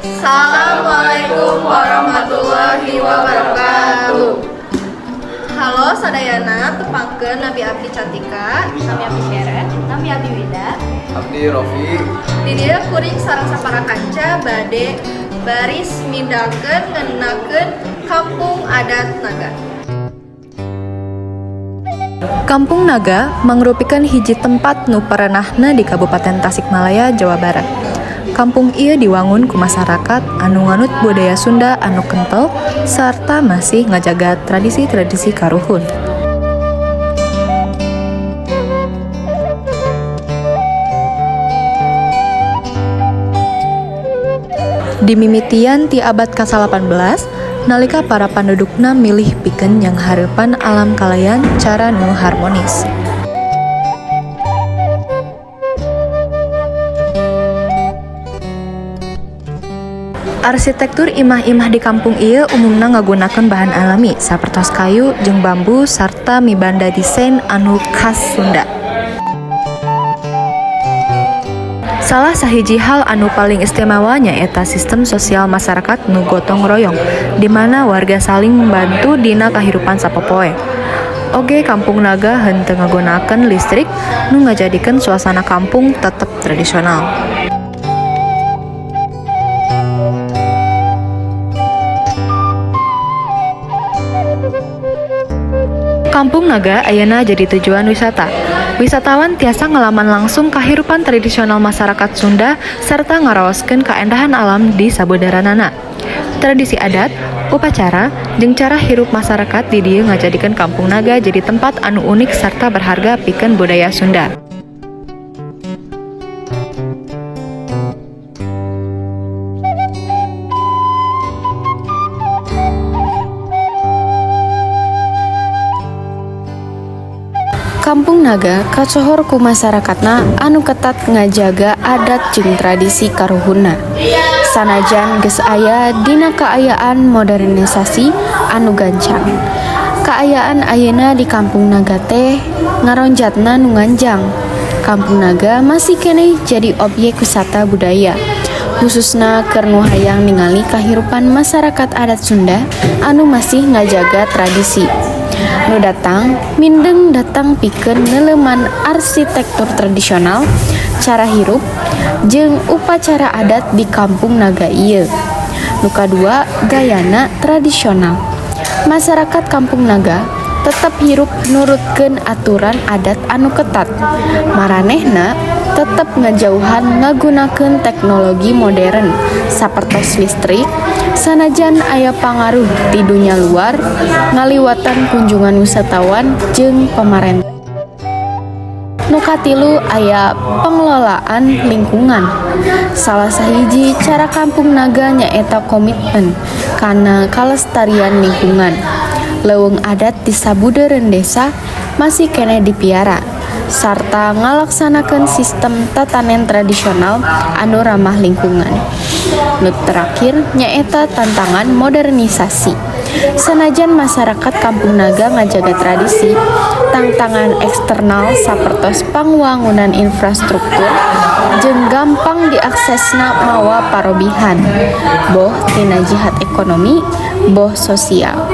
Assalamualaikum warahmatullahi wabarakatuh. Halo sadayana, tepangkeun nami abdi Cantika, Nami abdi Sharon, Nami abdi Wida. Abdi Rofi. Di dieu kuring sareng sapara kanca bade baris mindangkeun ngenakeun Kampung Adat Naga. Kampung Naga mangrupikeun hiji tempat nu parenahna di Kabupaten Tasikmalaya, Jawa Barat. Kampung ieu diwangun ku masyarakat anu nganut budaya Sunda anu kentel sarta masih ngajaga tradisi-tradisi karuhun. Dimimitian ti abad ka-18, nalika para pandudukna milih pikeun nyanghareupan alam kalayan cara nu harmonis. Arsitektur imah-imah di kampung ieu umumna ngagunakeun bahan alami sapertos kayu jeung bambu sarta mibanda desain anu khas Sunda. Salah sahiji hal anu paling istimewa nyaeta sistem sosial masyarakat nu gotong royong, di mana warga saling membantu dina kahirupan sapopoe. Oge, Kampung Naga henteu ngagunakeun listrik, nu ngajadikeun suasana kampung tetep tradisional. Kampung Naga ayeuna jadi tujuan wisata. Wisatawan tiasa ngalaman langsung kahirupan tradisional masyarakat Sunda serta ngaraoskeun kaendahan alam di sabudaranana. Tradisi adat, upacara, jeung cara hirup masyarakat di dieu ngajadikeun Kampung Naga jadi tempat anu unik sarta berharga pikeun budaya Sunda. Kampung Naga kasohor ku masyarakatna anu ketat ngajaga adat jeung tradisi karuhunna. Sanajan geus aya dina kaayaan modernisasi anu gancang. Kaayaan ayeuna di Kampung Naga teh ngaronjatna nu nganjang. Kampung Naga masih keneh jadi objek wisata budaya, khususna keur nu hayang ningali kahirupan masyarakat adat Sunda anu masih ngajaga tradisi. Nu datang mindeng datang pikeun neuleuman arsitektur tradisional, cara hirup, jeung upacara adat di Kampung Naga ieu. Nu kadua, gayana tradisional. Masyarakat Kampung Naga tetep hirup nurutkeun aturan adat anu ketat. Maranehna tetep ngajauhan ngagunakeun teknologi modern sapertos listrik, sanajan aya pangaruh ti dunya luar ngaliwatan kunjungan wisatawan jeung pamarentah. Nu katilu, aya pengelolaan lingkungan. Salah sahiji cara Kampung Naga nyaeta komitmen kana kalestarian lingkungan. Leuweung adat di sabudeureun desa masih keneh dipiara sarta ngalaksanakeun sistem tatanen tradisional anu ramah lingkungan. Nu terakhir nyaeta tantangan modernisasi. Sanajan masyarakat Kampung Naga ngajaga tradisi, tantangan eksternal sapertos pangwangunan infrastruktur jeung gampang diaksesna mawa parobihan, boh tina jihat ekonomi, boh sosial.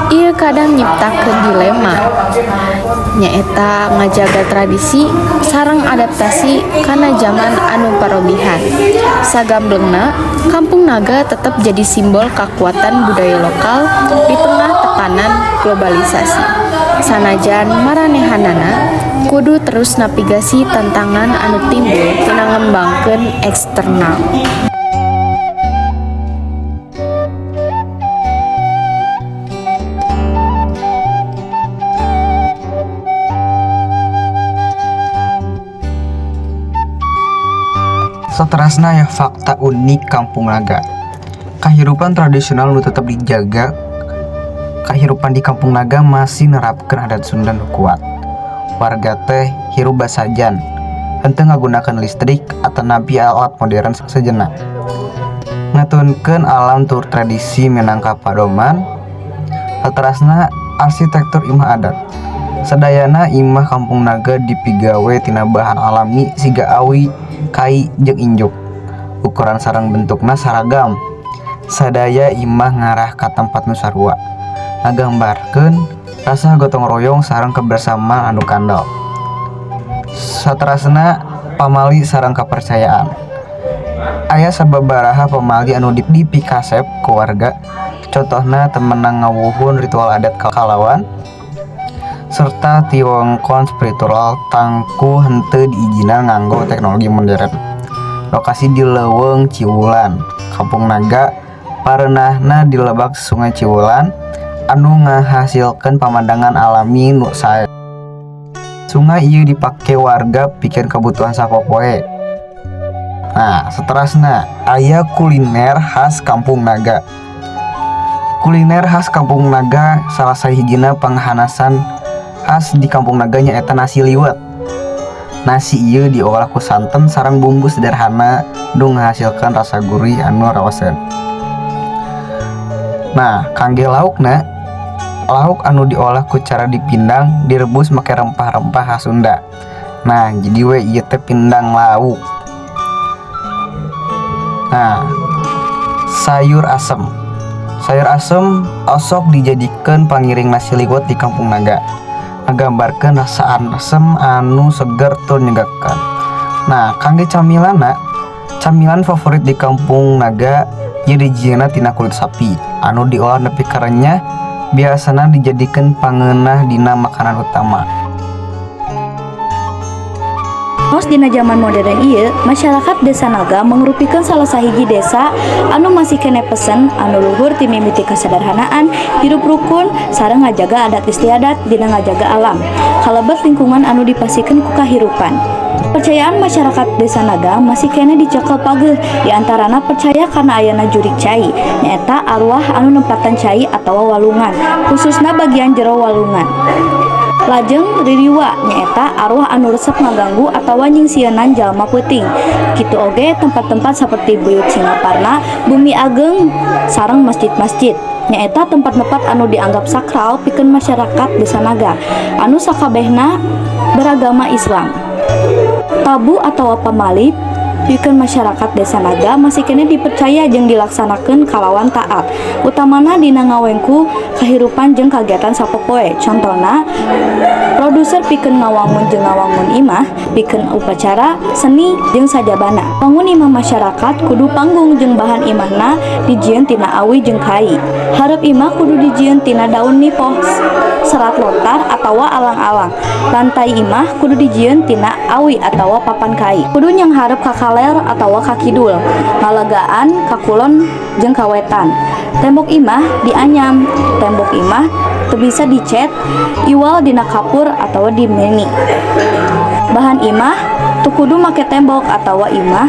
Ieu kadang nyiptakeun dilema, nyaeta ngajaga tradisi sareng adaptasi kana zaman anu parobihan. Sagamblengna, Kampung Naga tetep jadi simbol kakuatan budaya lokal di tengah tekanan globalisasi. Sanajan maranehanana kudu terus navigasi tantangan anu timbul tina ngembangkeun eksternal. Saterasna aya fakta unik Kampung Naga. Kahirupan tradisional nu tetep dijaga. Kahirupan di Kampung Naga masih nerapkeun adat Sunda nu kuat. Warga teh hirup basajan, henteu ngagunakeun listrik atanapi alat modern sejenna. Ngetunkeun alam tur tradisi minangka padoman. Saterasna, arsitektur imah adat. Sadayana imah Kampung Naga dipigawe tina bahan alami siga awi, kai, jeung injuk. Ukuran sareng bentukna saragam. Sadaya imah ngarah ka tempat nu sarua, ngagambarkeun rasa gotong royong sareng kebersamaan anu kandel. Saterasna, pamali sareng kepercayaan. Aya sababaraha pamali anu dipikasep ku warga, contohna teu meunang ngawuhun ritual adat kalawan serta ti wewengkon spiritual tangtu henteu diijinan nganggo teknologi modern. Lokasi di Leuweung Ciwulan. Kampung Naga pareunahna di lebak Sungai Ciwulan anu ngahasilkeun pamandangan alami nu sae. Sungai ieu dipake warga pikeun kebutuhan sapopoe. Nah, seterusna aya kuliner khas Kampung Naga. Kuliner khas Kampung Naga, salah sahijina panghanasan khas di Kampung Naga nyaeta nasi liwet. Nasi ieu diolah ku santen sareng bumbu sederhana nu ngahasilkeun rasa gurih anu raoseun. Nah, kangge laukna, lauk anu diolah ku cara dipindang, direbus make rempah-rempah khas Sunda. Nah, jadi we ieu teh pindang lauk. Nah, sayur asem. Sayur asem osok dijadikeun pangiring nasi liwet di Kampung Naga. Ngagambarkeun rasa asem anu seger tur nyegekeun. Nah, kangge camilanna, camilan favorit di Kampung Naga ieu dijieunna tina kulit sapi anu diolah nepi ka renyah, biasana dijadikeun pangeunah dina makanan utama. Ngaos dina zaman modern ieu, masyarakat Desa Naga mangrupikeun salah sahiji desa anu masih keneh pesen anu luhur ti mimiti kasederhanaan, hirup rukun, sareng ngajaga adat istiadat dina ngajaga alam. Kalebet lingkungan anu dipasihkeun ku kahirupan. Kepercayaan masyarakat Desa Naga masih keneh dicekel pageuh, di antarana percaya kana ayana jurig cai, nyaeta arwah anu nempatan cai atawa walungan, khususna bagian jero walungan. Lajeng ririwa, nyaeta arwah anu resep ngaganggu atawa nyingsieunan jalma peuting. Kitu oge tempat-tempat seperti Buyut Singaparna, Bumi Ageng, sareng masjid-masjid. Nyaeta tempat-tempat anu dianggap sakral pikeun masyarakat Desa Naga anu sakabehna beragama Islam. Tabu atawa pamali pikeun masyarakat Desa Naga masih keneh dipercaya jeung dilaksanakeun kalawan taat, utamana dina ngawengku kahirupan jeung kagiatan sapopoe. Contona produser pikeun ngawangun jeung ngawangun imah pikeun upacara, seni, jeung sajabana. Wangun imah masyarakat kudu panggung jeung bahan imahna dijieun tina awi jeung kai. Hareup imah kudu dijieun tina daun nipoh, serat lontar atawa alang-alang. Lantai imah kudu dijieun tina awi atawa papan kai. Kudu nyanghareup ka kaler atawa ka kidul, ngalegaan ka kulon jeung ka wetan. Tembok imah dianyam, tembok imah teu bisa dicet iwal dina kapur atawa dimeni. Bahan imah teu kudu make tembok atawa imah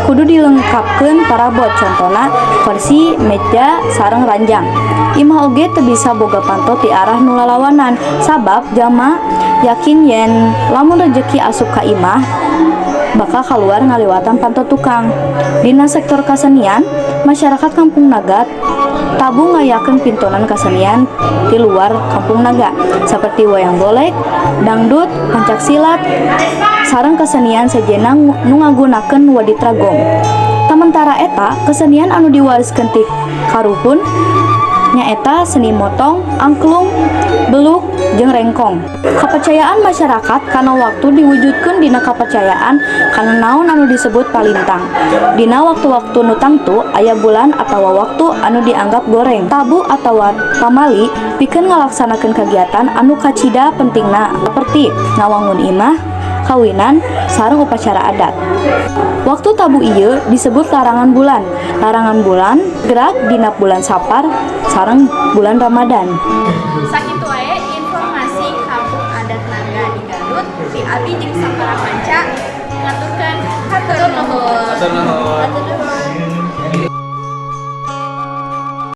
kudu dilengkapkeun parabot, contona kursi, meja, sareng ranjang. Imah oge teu bisa boga panto ti arah nu lalawanan, sabab jalma yakin yen lamun rejeki asup ka imah bakal kaluar ngaliwatan panto tukang. Dina sektor kasenian, masyarakat Kampung Naga tabu ngayakeun pintonan kasenian di luar Kampung Naga seperti wayang golek, dangdut, pencak silat, sareng kesenian sejenna nu ngagunakeun waditra gong. Samentara eta, kesenian anu diwariskeun ti karuhun nyaeta seni motong, angklung, beluk, jeung rengkong. Kepercayaan masyarakat kana waktu diwujudkeun dina kepercayaan kana naon anu disebut palintang. Dina waktu-waktu nu tangtu aya bulan atawa waktu anu dianggap goreng. Tabu atawa pamali pikeun ngalaksanakeun kegiatan anu kacida pentingna seperti ngawangun imah, kawinan, sareng upacara adat. Waktu tabu ieu disebut larangan bulan. Larangan bulan gerak dina bulan Sapar sareng bulan Ramadan. Sakitu wae informasi Kampung Adat Naga di Garut ti abi jeung sapara kanca ngaturkeun hatur nuhun. Hatur nuhun. Hatur nuhun.